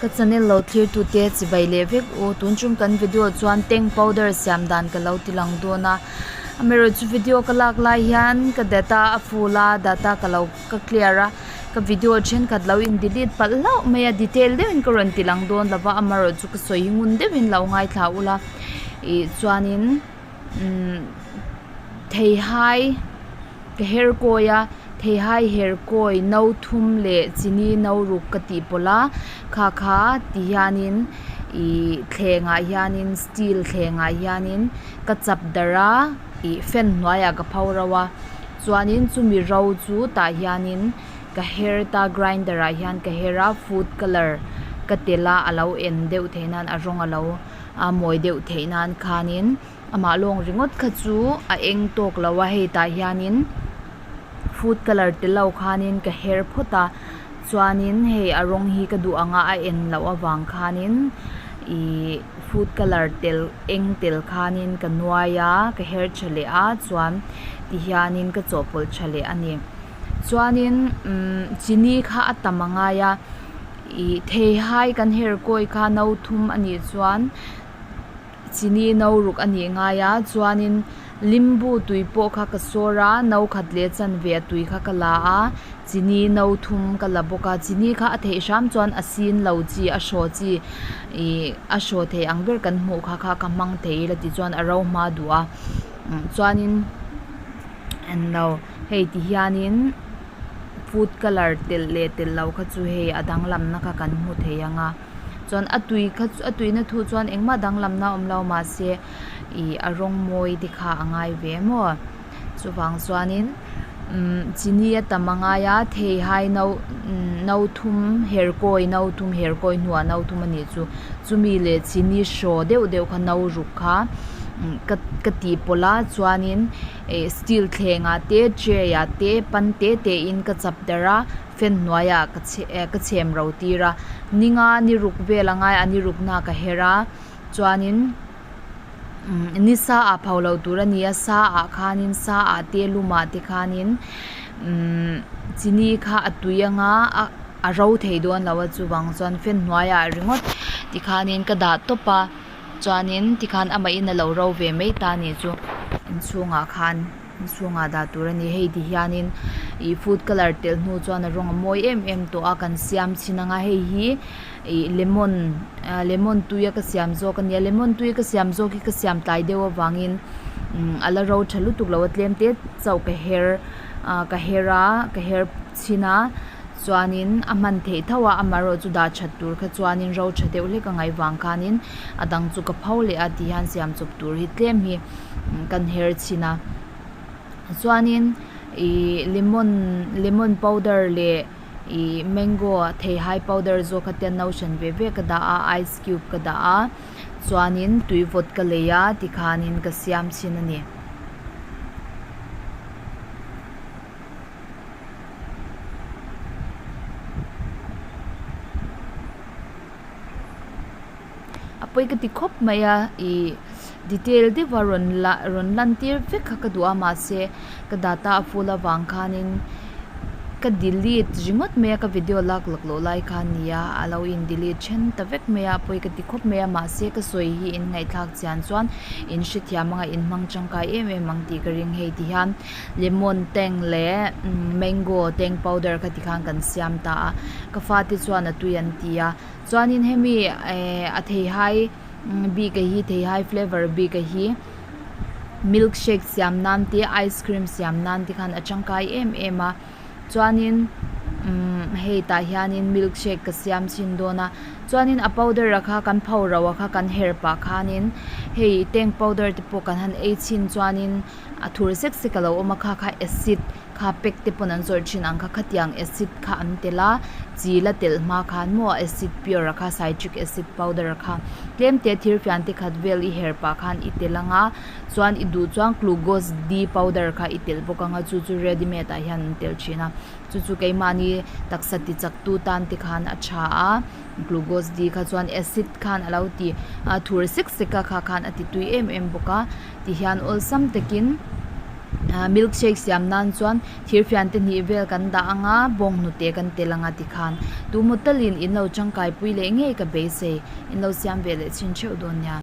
Ka channel lo thlir tute chibai leh vek u tun chung kan video chuan tank powder siam dan ka lo ti lang dawn a amaherawhchu video ka lak lai hian ka data a full a data ka lo ka clear a ka video thenkhat lo in delete palh hlauh mai a detail deuhin ka rawn ti lang dawn lo va amaherawhchu ka sawi hi ngun deuhin lo ngaithla ula ih chuanin umm theihai ka her kawi a theihai her kawi no thum leh chini no ruk ka tih pawlh a kha kha ti hianin ih thleng ah hianin steel thleng ah hianin ka chap darh a ih fan hnuaiah ka pho ro a chuanin chumi ro chu tah hianin ka her ta grinder ah hian ka her a food colour ka telh a a lo en deuh theih nan a rawng a lo a mawi deuh theih nan khanin. Amah lawng ringawt kha chu a eng tawk lo a hei tah hianin food colour te lo khanin ka her phawt a chuanin hei a rawng hi ka duh ang a a en loh avang khanin ihh food colour tel eng tel khanin ka nuai a ka her tha leh a chuan tihianin ka chawhpawlh tha leh a ni chuanin umm chini kha a tam a ngai a ih theihai kan her kawi kha no thum a nih chuan. Chini no ruk a nih ngai a, chuanin limbu tui pawh kha ka sawr a, no khat leh chanve a tui kha ka la a, chini no thum ka la bawk a, chini kha a theih hram chuan a sin lo chi a hraw chi ih a hraw thei ang ber kan hmuh kha kha ka hmang thei ila tichuan a ro hma duh a, chuanin englo hei ti hianin food colour telh leh telh loh kha chu hei a danglamna kha kan hmu thei ang a. Chuan a tui kha chu a tuina thu chuan engmah danglamna a awm lo mahse ih a rawng mawi te kha a ngai ve maw chuvang chuanin umm chini a tam a ngai a theihai no no thum herkawi no thum herkawi hnuah no thum a nih chu chumi leh chini hraw deuh deuh kha no ruk kha ka ka tih pawlh a chuanin ih steel thleng ah te tray ah te pan te te in ka chap darh a. Fan hnuaiah ka chhe eh ka chhem ro tir a ninga ni ruk vel a ngai a ni ruk na ka her a chuanin umm ni sa ah pho lo tur a ni a sa ah khanin sa ah te lum ah te khanin umm chini kha a tui anga a a ro thei dawn lo a chuvang chuan fan hnuaiah ringawt tikhanin ka dah tawp a chuanin tikhan amah in a lo ro ve mai ta a nih chu inchhungah khan. Chhungah dah tur a ni hei ti hianin ih food colour telh hnu chuan a rawng a mawi em em tawh a kan siam chhin ang a hei hi ih lemon ah lemon tui a ka siam zawk a nia lemon tui a ka siam zawk hi ka siam tlai deuh avangin umm a la ro tha lutuk lo a tlem te chauh ka her ah ka her a ka her chhin a chuanin a hman theih tho a amaherawhchu dah that tur kha chuanin ro tha deuh hlek a ngaih vang khanin a dang chu ka pho leh a ti hian siam chawp tur hi tlem hi. kan her chhin a chuanin ih lemon lemon powder leh ih mango theihai powder zawk kha te no hran ve ve ka dah a ice cube ka dah a chuanin tui vawt ka lei a tikhanin ka siam chhin a ni. A pawi ka ti khawp mai a ih detail deuh a rawn lah rawn lan tir vek kha ka duh a mahse ka data a full avang khanin ka delete ringawt mai a ka video lak lak loh lai kha a ni a a lo in delete then ta vek mai a a pawi ka ti khawp mai a mahse ka sawi hi in ngaihthlak chian chuan in hrethiam anga in hmang tangkai em em ang tih ka ring hei ti hian lemon tang leh mango tang powder kha tikhan kan siam ta a ka fate chuan a tui an ti a. Chuanin hemi eh a theihai bik a hi theihai flavour bik a hi milk shake siam nan te ice cream siam nan te khan a tangkai em em a chuanin umm hei tah hianin milk shake ka siam chhin dawn a chuanin a powder a kha kan pho ro a kha kan her pah khanin hei tank powder te pawh kan han ei chhin chuanin a thur sek sek a lo awm a kha kha acid kha pack te pawn an zawrh thin ang kha khatiang acid kha an telh a chi la telh hma khan maw acid pure a kha citric acid powder a kha tlem te thir fian te khat vel i her pah khan i telh ang a chuan i duh chuan glucose D powder kha i telh bawk ang a chu chu ready made ah hian an telh thin a chu chu keimahni taksa ti chak tu tan te khan a tha a glucose D kha chuan acid khan a lo ti a thur sek sek a kha khan a ti tui em em bawk a ti hian awlsam takin. Ahh milkshake siam nan chuan thirfian te hnih vel kan dah anga bawnghnute kan telh anga tikhan tumaw talin in lo tangkai pui leh ngei ka beisei in lo siam ve leh chhin theuh dawn nia.